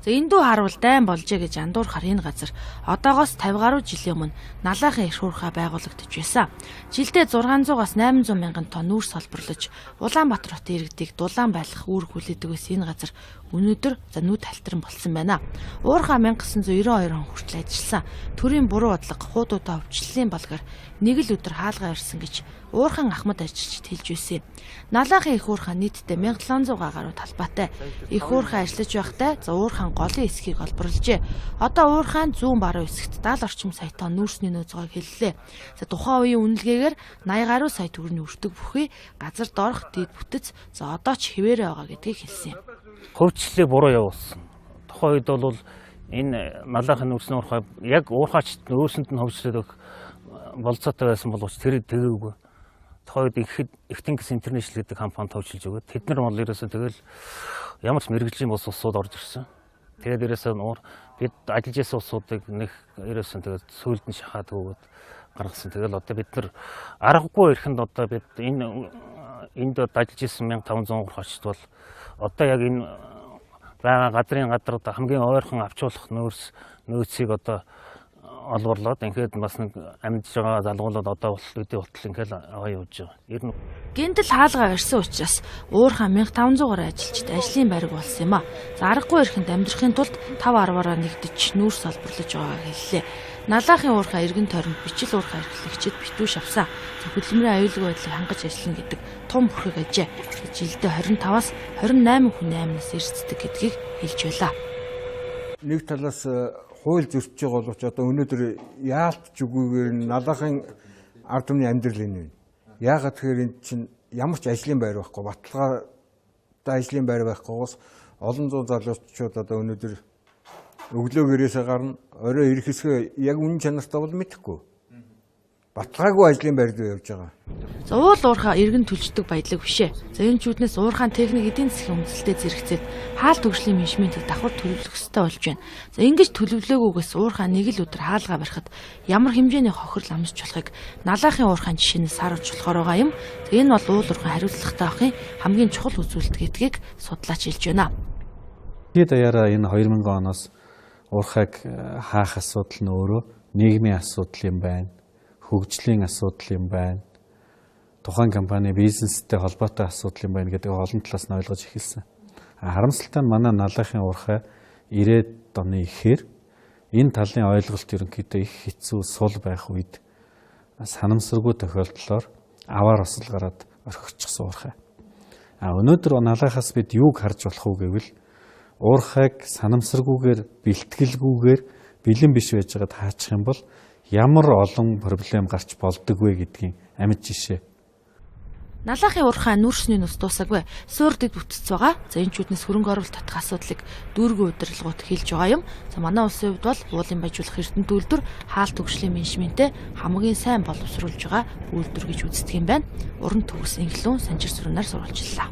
За эндүү харуул дайн болжээ гэж андуурхаар энэ газар одоогоос 50 гаруй жилийн өмнө Налаахын эрх уурхай байгуулагдаж байсан. Жилдээ 600-аас 800 мянган тонн нүүрс олборлож Улаанбаатар хотын иргэдийг дулаан байлгах үүрэг хүлээдэг байсан энэ газар өнөөдөр за нүд халтарн болсон байна. Уурхай 1992 он хүртэл ажилласан. Төрийн буруу бодлого хуудуудаа өвчлөлийн балгаар нэг л өдөр хаалгаа ирсэн гэж Уурхан Ахмад ажилчид хэлж байсан юм. Налаахын их уурхай нийтдээ 1700 гаруй талбайтай. Их уурхай ажиллаж байхдаа за Уурхан голын хэсгийг олборлжээ. Одоо Уурхайн зүүн баруун хэсэгт 70 орчим сая тонн нүүрсний нөөц байгааг хэллээ. За тухайн үеийн үнэлгээгээр 80 гаруй сая төгрөгийн өртөг бүхий газар доорх дээд бүтэц за одоо ч хэвээрээ байгаа гэдгийг хэлсэн юм. Хувьчлалыг буруу явуулсан. Тухайн үед бол энэ Налаахын нүүрсний уурхай яг уурхайчд өөрсөнд нь хувьчлал өгөх болцоотой байсан боловч тэр тэгээгүй. Тухайн үед их Тэнгис Интернэшнл гэдэг компани төвчилж өгөөд тэд нар бол ерөөсөө тэгэл ямар ч мэргэжлийн бус улсууд орж ирсэн. Тэгээд ерөөсөө бид ажиллаж исэн улсуудыг нэг ерөөсөө тэгээд сүүлд нь шахаад өгөөд гаргасан. Тэгэл одоо бид нар аргагүй ирэхэнд одоо бид энэ энд ажиллаж исэн 1500 уурхайчд бол одоо яг энэ байгаа газрын газар хамгийн ойрхон авчуулах нөөцийг одоо олборлоод ингээд бас нэг амьдж байгаа залгуулаад одоо бол өдөө болтол ингээд аваа явж байгаа. Ер нь гэнтэл хаалгаа ирсэн учраас Уурхай 1500 гаруй ажилчид ажлын байраг болсон юм а. За аргагүй ирэхэнд амьдрахын тулд 5 10-аараа нэгдэж нүүрс олборлож байгааг хэллээ. Налаахын уурхай эргэн тойронд бичил уурхай эрхлэгчид битүү шавсан. Хөдөлмөрийн аюулгүй байдлыг хангаж ажиллана гэдэг том бүрхэг ажээ. Жилдээ 25-аас 28 хүний амнаас эрсддэг гэдгийг хэлж байлаа. Нэг талаас хууль зөрчиж байгаа боловч одоо өнөөдөр яалтч үгүйгээр Налаахын ард түмний амьдрал энэ байна. Яагаад тэгэхээр энэ чинь ямар ч ажлын байр байхгүй, баталгаатай ажлын байр байхгүйгээс олон зуун залуучууд одоо өнөөдөр өглөө гэрээсээ гарна, орой ирэх хэсгээ яг үнэн чанартай бол мэдэхгүй. Баталгаагүй ажлын байр дээр явж байгаа. За уул уурхай эргэн төлждөг баялаг биш ээ. За энэ чүүднээс уурхайн техник эдийн засгийн үндэслэлтэй зэрэгцээд хаал түгжлийн менежментийг давхар төлөвлөх ёстой болж байна. За ингэж төлөвлөөгүйгээс уурхай нэг л өдөр хаалгаа барихад ямар хэмжээний хохирол амсч болохыг Налаахын уурхайн жишээнээс харуулж болохоор байгаа юм. За энэ бол уул уурхай хариуцлагатай авахын хамгийн чухал үзүүлэлт гэдгийг судлаач хэлж байна. Хэд даяараа энэ 2000 оноос уурхайг хаах асуудал нь өөрөө нийгмийн асуудал юм байна. Хөгжлийн асуудал юм байна. Тухайн компани бизнестэй холбоотой асуудал юм байна гэдэг олон талаас нь ойлгож эхэлсэн. Харамсалтай нь манай Налаахын уурхай 90-ад оны ихээр энэ талын ойлголт ерөнхийдөө их хэцүү сул байх үед санамсаргүй тохиолдлоор аваар осол гараад орхигдчихсан уурхай. Өнөөдөр Налаахаас бид юуг харж болох вэ гэвэл уурхайг санамсаргүйгээр бэлтгэлгүйгээр бэлэн биш байж байгаад хаачих юм бол ямар олон проблем гарч болдог вэ гэдгийн амьд жишээ. Налаахын уурхай нүүрсний нус дуусаагүй. Суур дэд бүтц байгаа. За энэ чүүднээс хөрөнгө оруулалт татах асуудлыг дүүргэн удирдлагууд хэлж байгаа юм. За манай улсын хувьд бол уулын баяжуулах Эрдэнэ үйлдвэр хаал түгжлийн менежментээ хамгийн сайн боловсруулж байгаа үйлдвэр гэж үздэг юм байна. Уран төгс инглүүн Санчир сүрэнээр сурвалжлаа.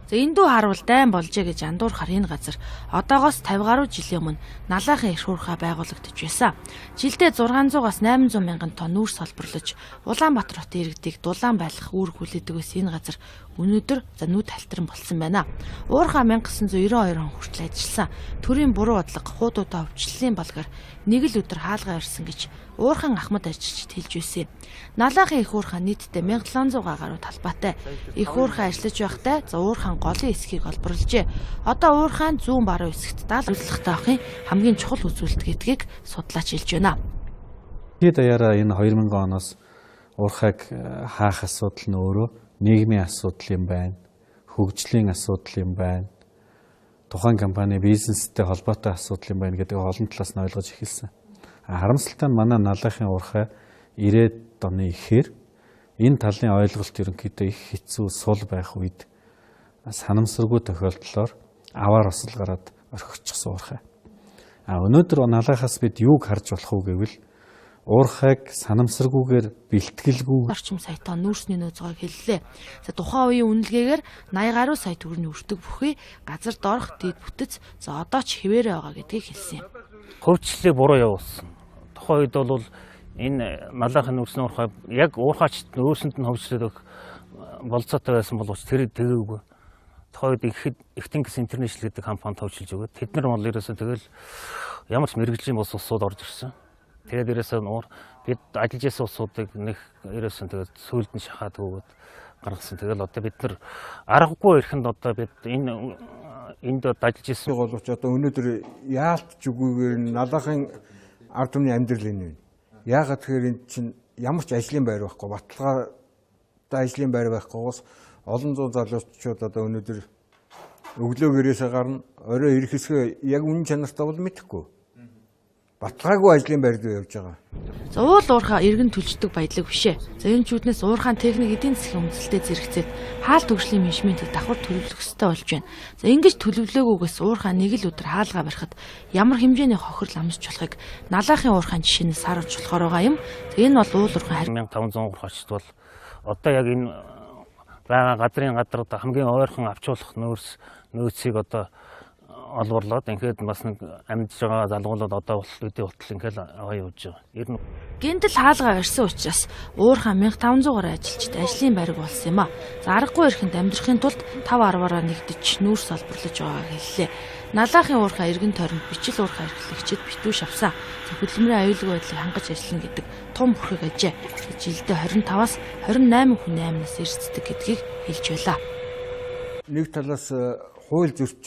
За эндүү харуул дайн болжээ гэж андуурхаар энэ газар одоогоос 50 гаруй жилийн өмнө Налаахын эрх уурхай байгуулагдаж байсан. Жилдээ 600-аас 800 мянган тонн нүүрс олборлож Улаанбаатар хотын иргэдийг дулаан байлгах үүрэг хүлээдэг байсан энэ газар өнөөдөр за нүд халтарн болсон байна. Уурхай 1992 он хүртэл ажилласан. Төрийн буруу бодлого хуудуудаа өвчлөлийн балгаар нэг л өдөр хаалгаа ирсэн гэж Уурхан Ахмад ажилчид хэлж байсан юм. Налаахын их уурхай нийтдээ 1700 гаруй талбайтай. Их уурхай ажиллаж байхдаа за Уурхан голын хэсгийг олборлжээ. Одоо Уурхайн зүүн баруун хэсэгт 70 хариуцлагатай авахын хамгийн чухал үзүүлэлт гэдгийг судлаач хэлж байна. Хэд даяараа энэ 2000 оноос уурхайг хаах асуудал нь өөрөө нийгмийн асуудал юм байна. Хөгжлийн асуудал юм байна. Тухайн компани бизнестэй холбоотой асуудал юм байна гэдэг олон талаас нь ойлгож эхэлсэн. Харамсалтай нь манай Налаахын уурхай 90-ад оны ихээр энэ талын ойлголт ерөнхийдөө их хэцүү сул байх үед санамсаргүй тохиолдлоор аваар осол гараад орхигдчихсан уурхай. Өнөөдөр Налаахаас бид юуг харж болох вэ гэвэл уурхайг санамсаргүйгээр бэлтгэлгүй орчим сая тонн нүүрсний нөөц байгааг хэллээ. За тухайн үеийн үнэлгээгээр 80 гаруй сая төгрөгийн өртөг бүхий газар доорх дээд бүтэц за одоо ч хэвээрээ байгаа гэдгийг хэлсэн юм. Хувьчлалыг буруу явуулсан. Тухайн үед бол Энэ налаахын нүүрсний уурхай яг уурхаачд өөрсөнд нь хөгжлөд өгөх болцоотой байсан боловч тэр тэгээгүй. Тухайн үед Их Тэнгис Интернэшнл гэдэг компани төвчилж өгөөд тэд нар бол ерөөсөө тэгэл ямар ч мэргэжлийн бус улсууд орж ирсэн. Тэгээд ерөөсөө нуур бид ажиллаж исэн улсуудыг нэг ерөөсөө тэгээд сүүлд нь шахаад өгөөд гаргасан. Тэгэл одоо бид нар аргагүй ирэхэнд одоо бид энэ энд ажиллаж исэн боловч одоо өнөөдөр яалт ч үгүйгээр налаахын ард түмний амьдрал энэ байна. Яагаад тэгэхээр энд чинь ямар ч ажлын байр байхгүй, баталгаатай ажлын байр байхгүйгээс олон зуун залуучууд одоо өнөөдөр өглөө гэрээсээ гарна, орой ирэх хэсгээ яг үнэн чанартай бол мэдэхгүй. Баталгаагүй ажлын байр дээр явж байгаа. За уул уурхай эргэн төлждөг баялаг биш ээ. За энэ чүүднээс уурхаан техник эдийн засгийн үндэслэлтэй зэрэгцээд хаал төгшлийн менежментийг давхар төлөвлөх ёстой болж байна. За ингэж төлөвлөөгүйгээс уурхай нэг л өдөр хаалгаа барихад ямар хэмжээний хохирол амсч болохыг налаахын уурхайн жишээнээс харуулж болохоор байгаа юм. За энэ бол уул уурхай 1500 уурхайчд бол одоо яг энэ байгаа газрын газар хамгийн ойрхон авчуулах нөөц нөөцийг одоо олборлоод ингээд бас нэг амьдж байгаа залгуулаад одоо бол өдөө болтол ингээд аваа явж байгаа. Ер нь гинтэл хаалгаа барьсан учраас уурхай 1500 гаруй ажилчид ажлын байраг болсон юм а. За аргагүй ирэхэнд амьдрахын тулд 5 10-аараа нэгдэж нүүрс олборлож байгааг хэллээ. Налаахын уурхай эргэн тойронд бичил уурхай эрхлэгчид битүү шавсан. За хөдөлмөрийн аюулгүй байдлыг хангаж ажиллана гэдэг том бүрхэг ажээ. Жилдээ 25-аас 28 хүний амнаас эрсддэг гэдгийг хэлж байлаа. Нэг талаас хууль зөрчиж